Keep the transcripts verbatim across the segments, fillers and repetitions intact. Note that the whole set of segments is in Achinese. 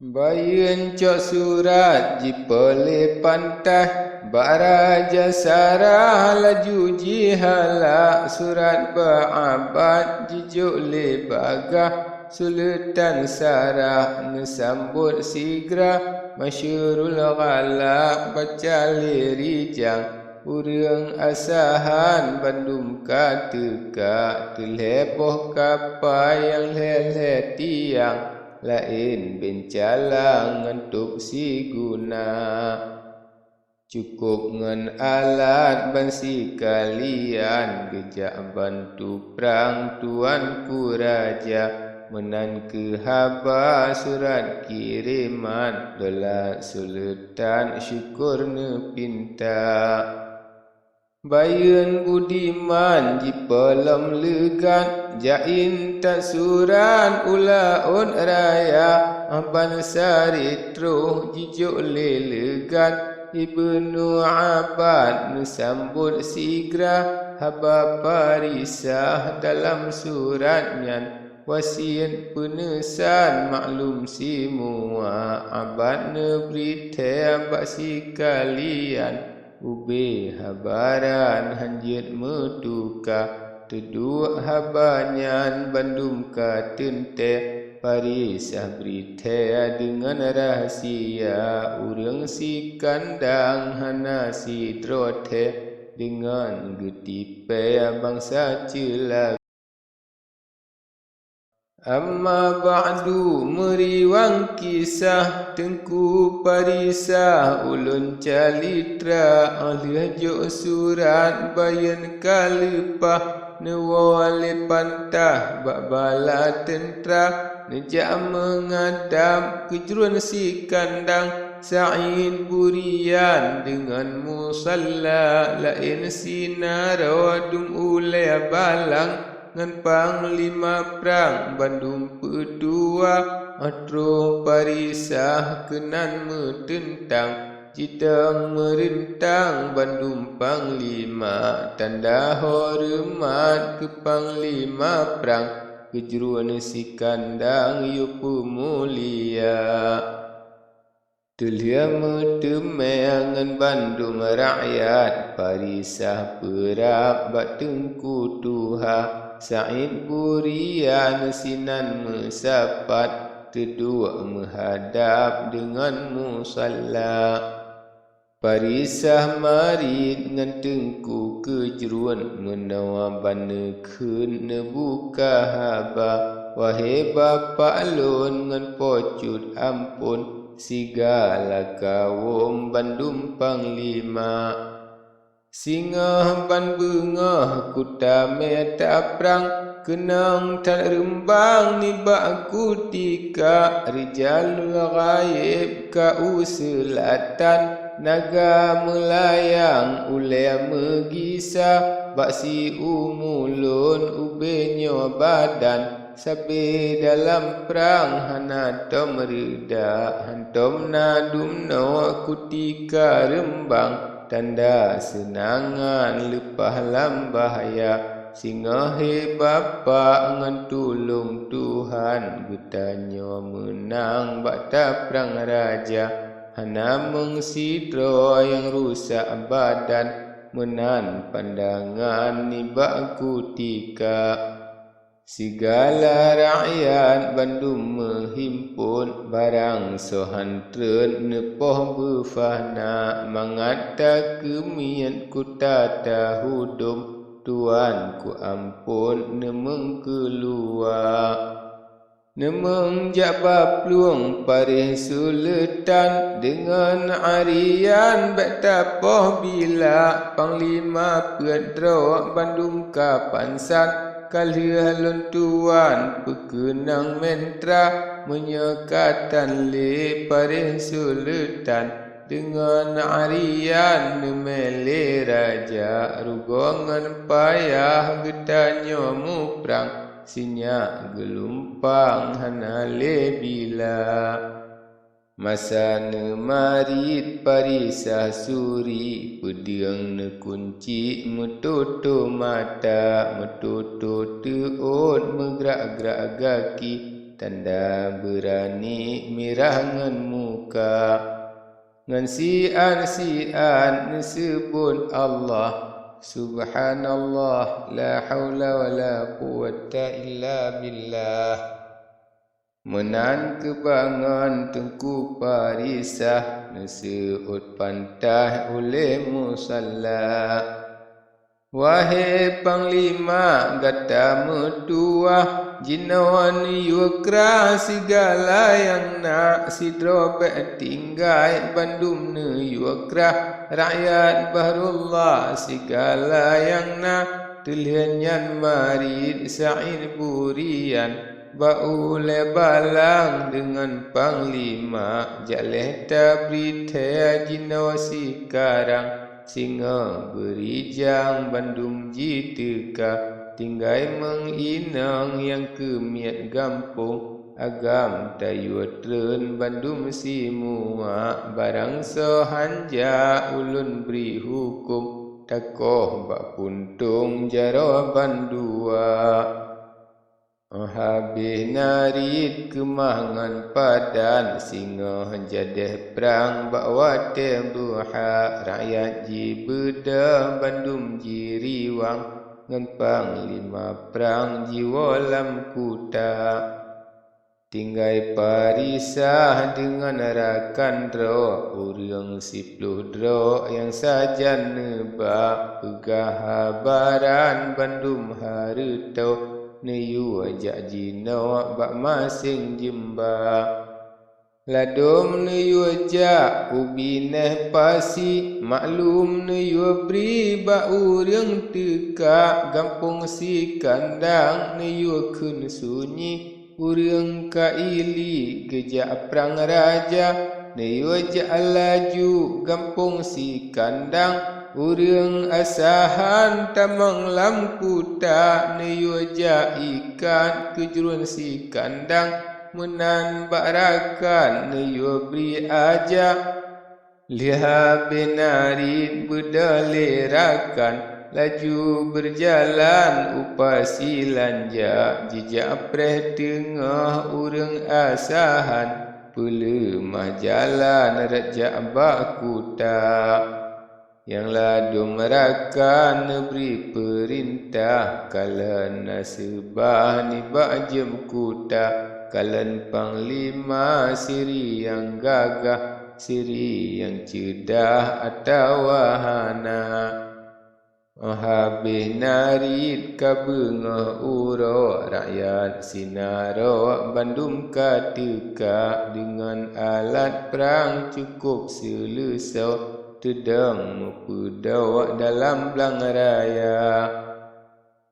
Bayeuen cok surat jipeulé pantaih, bak raja Sarah laju jihalak surat bak abad jijok lé bagah. Suleutan Sarah neusambot sigra, masyhurul ghalak baca lé rijang. Ureuëng Asahan bandum ka teuka, teulhée boh kapa nyang lhée-lhée tiang, laén beuncala ngon tôb siguna. Cukôp ngon alat ban sikalian, geujak bantu prang tuanku raja. Meunan keuh haba surat kireman, dolat suleutan syukur neupinta. Bayeuen budiman jipeulom leugat, jak intat surat u laôt raya, bansa ritroh jijok lé leugat. Ibnu Abbas neusambot sigra, haba parisah dalam surat nyan. Wasiet peuneusan maklum simua, abad neubri thée bak sikalian. Ubé haba nyan han jeuet meutuka, teuduek haba nyan bandum ka teuntée. Parisah bri thée deungon rahsia, ureuëng sikandang hana sidroe thée, deungon geutipée bansa ceula. Amma ba'du, meuriwang kisah Teungku Parisah ulôn calitra. Óh lheueh jok surat bayeuen ka leupah, neuwoe lé pantaih bak bala teuntra, neujak meunghadab keujruen sikandang. Said Burian deungon musalla, laén sinaroe dum ulée balang. Ngon panglima prang bandum peutuwa, óh troh Parisah keunan meuteuntang, jidong meureuntang bandum panglima, tanda horeumat keu panglima prang, keujruen sikandang yue peumulia. Teulheueh meuteumé ngon bandum rakyat, Parisah peurab bak Teungku Tuha. Said Burian sinan meusapat, teuduek meuhadab deungon musalla. Parisah marit ngon Teungku keujruen, meunoe ban neukheun neubuka haba. Wahé bapak lôn ngon po cut amphon, sigala kawöm bandum panglima. Singoh ban beungoh kutamé taprang, keunong that reumbang nibak kutika. Rijalul ghaib ka u seulatan, naga meulayang ulée meugisa. Bak siumu lôn ubé nyoe badan, sabé dalam prang hana tom reuda, hantom na dumnoe kutika reumbang, tanda seunangan leupah lam bahya. Singoh hé Bapak ngon tulông Tuhan, geutanyoe meunang bak taprang raja. Hana meusidroe nyang rusak badan, meunan pandangan nibak kutika. Sigala rakyat bandum meuhimpon, barang soe han treun neupoh beufana. Mangat takeumiet kuta tahudom, tuan ku amphon neumeung keuluwa. Neumeung jak bak plueng paréh suleutan, deungon arian bék tapoh bila. Panglima peuet droe bandum ka pansan, ka lheueh lôn tuan peukeunong mentra. Meunyoe ka tan lé paréh suleutan, deungon arian neumé lé raja. Rugoe ngon payah geutanyoe muprang, sinyak geulumpang hana lé bila. Masa neumarit Parisah Suri, peudeueng neukunci, meutoto mata, meutoto teuôt, meugrak-grak gaki. tanda beurani mirah ngon muka. Ngon sian-sian neuseubot Allah, subhanallah, la haula wala quwwata illa billah. Meunan keubangon Teungku Parisah neuseuôt pantaih uléh musalla. Wahé panglima gata meutuwah, jinoe neuyue krah sigala nyang na, sidroe bék tinggai bandum neuyue krah, rakyat Bahrullah sigala nyang na. Teulheueh nyan marit Said Burian bak ulée balang deungon panglima, jak lheueh tabri thée jinoe sikarang. Singoh beurijang bandum jiteuka, tinggai meuinong nyang keumiet gampông. Agam tayue treun bandum simuak, barang soe hán jak ulôn bri huköm, takoh bak puntông jaroe bandua. Óh habéh narit keumah ngon padan, singoh jadéh prang bak watée duha, rakyat jibeudôh bandum jiriwang, ngon panglima prang jiwoe lam kuta. Tinggai Parisah deungon rakan droe, ureuëng siploh droe nyang sajan neuba, peugah habaran bandum hareutoe, neuyue jak jinoe bak maséng jeumba. Ladôm neuyue jak u binéh pasi, maklum neuyue bri bak ureuëng teuka, gampông Sikandang neuyue kheun sunyi. Ureuëng Kaili geujak prang raja, neuyue jak laju gampông Sikandang. Ureuëng Asahan tamong lam kuta, neuyue jak ikat keujruen Sikandang. Meunan bak rakan neuyue bri aja. Lheueh habéh narit beudôh lé rakan, laju beujalan u pasi lanja, jijak preh teungoh ureuëng Asahan, peuleumah jalan rot jak bak kuta. Nyang ladôm rakan neubri peurintah, kalon na seubah nibak jeuem kuta, kalon panglima siri nyang gagah, siri nyang ceudah atawa hana. Óh habéh narit ka beungoh uroe, rakyat sinarok bandum ka teuka, deungon alat prang cukôp seuleusoe, teudong meupeudok dalam blang raya.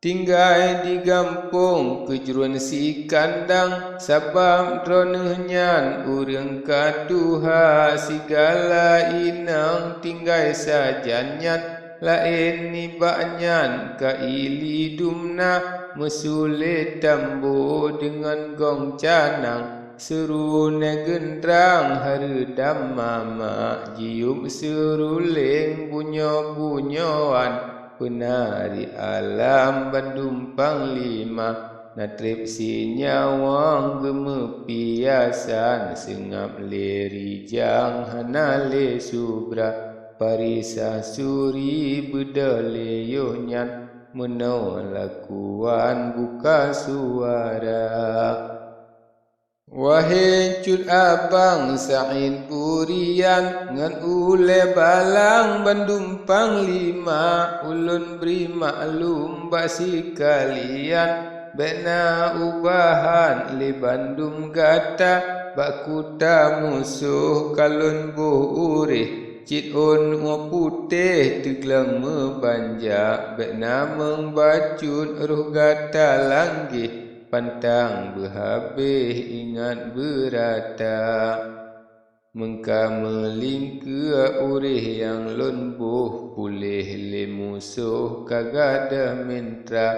Tinggai di gampông keujruen Sikandang, sabab droeneueh nyan ureuëng ka tuha, sigala inong tinggai sajan nyan. Laén nibak nyan Kaili dum na, meusulét tambo deungon gong canang. Seureuneuk geundrang hareutam mamak, jiyueb seuruléng bunyoe-bunyoe an. Peunari alam bandum panglima, na treb sinyawöng geumeupiasan, seungab lé rijang hana lé subra. Parisah suri beudôh lé yoh nyan, meunoe lakuan buka suara. Wahé cut abang Said Burian ngon ulée balang bandum panglima, ulôn bri maklum bak sikalian, bék na ubahan lé bandum gata, bak kuta musoh ka lôn boh uréh, cit ôn ueh putéh teugleueng meubanja, bék na meung bacut roh gata langgeh. Pantang beuhabéh ingat beurata. Meungka meulingkeue uréh nyang lôn boh, puléh lé musoh ka gadôh mintra,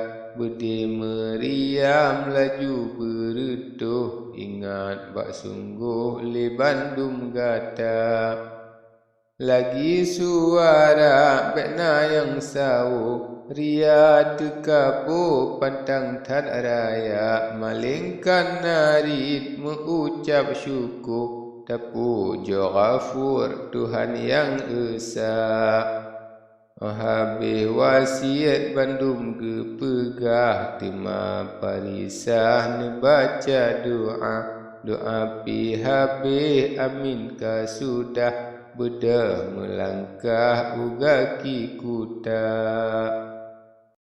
beudé meuriam laju beureutoh, ingat bak sunggoh lé bandum gata. Lagi suara bék na nyang sawoe, ria teuka po pantang that raya, malengkan narit meu-ucab syukoe, tapujoe Ghafur Tuhan nyang Esa. Habéh wasiet bandum geupeugah, teuma Farisah neubaca doa. Doa pih habéh, amin ka sudah, beudôh meulangkah u gaki kuta.